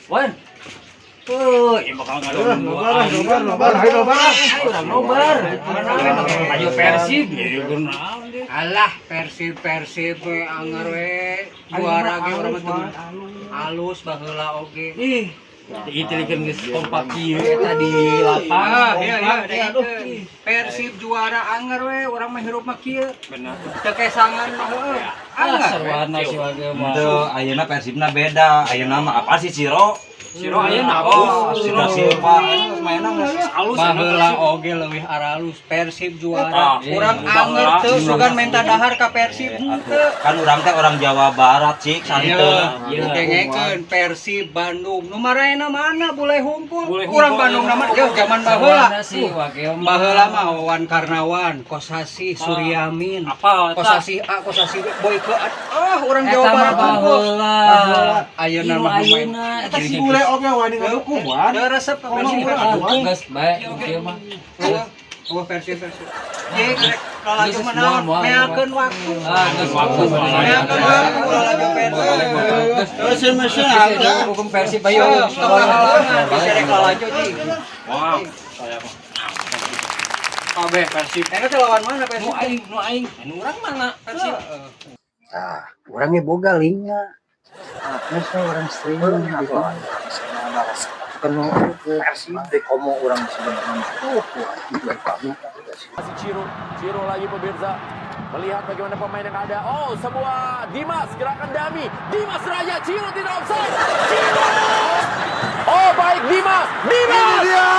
Wan. Tuh, ya bakal ngadon. Nobar, nobar, nobar, ayo nobar. Ayo nobar. Ayo Persib. Ya kunaon deh. Alah, Persib Persib we anger we juara ge urang mah teu alus baheula oge. Ih, itu kan geus kompak kieu eta di lapang. Ah, iya, Kompak, aduh. Persib juara anger we urang mah hirup mah kieu. Benar. Teu kesangan mah heueuh. Ah, Anger. we. sarwana si wage mah. Itu ayeuna Persibna beda. Ayeuna mah apa sih Ciro? Ciro ayeuna Oh, alus. si Da Silva geus mainna geus Alus Baheula oge leuwih aralus Persib juara. Ah, Urang iya. anger teu sugan menta dahar ka Persib henteu. Kan urang teh orang Jawa Barat cik santeuna. Iya. Dengekeun Persib Bandung. Nu maraena mana bule hungkul. Bule hungkul. Urang Bandung nama jauh zaman baheula. Sarwana si wage mah. Baheula mah Wawan Karnawan, Kosasih, Suryamin. Apa eta? Kosasih A, Kosasih B, Boyke. Ah, urang Jawa Eta mah Barat hungkul. baheula. Ayeuna Ieu mah nu main. ayeuna Eta si bule oge wani ngadukung, Wan. Teu resep ka Persib. Ngomong. Geus bae kieu mah. Oh, Persib Persib. Ye rek lalajo mah naon? Moal, moal. Meakeun waktu. Ah, geus waktu. Meakeun waktu lalajo Persib. Geus Mesin, hukum Persib ayo. Tong halangan bisa rek lalajo cing. Wah, saya mah. Kabeh Persib. Eta teh lawan mana Persib? Nu aing, nu aing. Nu urang mana Persib? Tah, urangnya boga linknya. Geus we urang streaming gitu. Penuh Persib deh komo urang sebenarnya mah. Tuh, baik banget. Masih Ciro, Ciro lagi pemirsa. Melihat bagaimana pemain yang ada. Oh, sebuah Dimas, gerakan dummy. Dimas Raya, Ciro tidak offside. Ciro! Oh, baik Dimas. Dimas! Ini dia.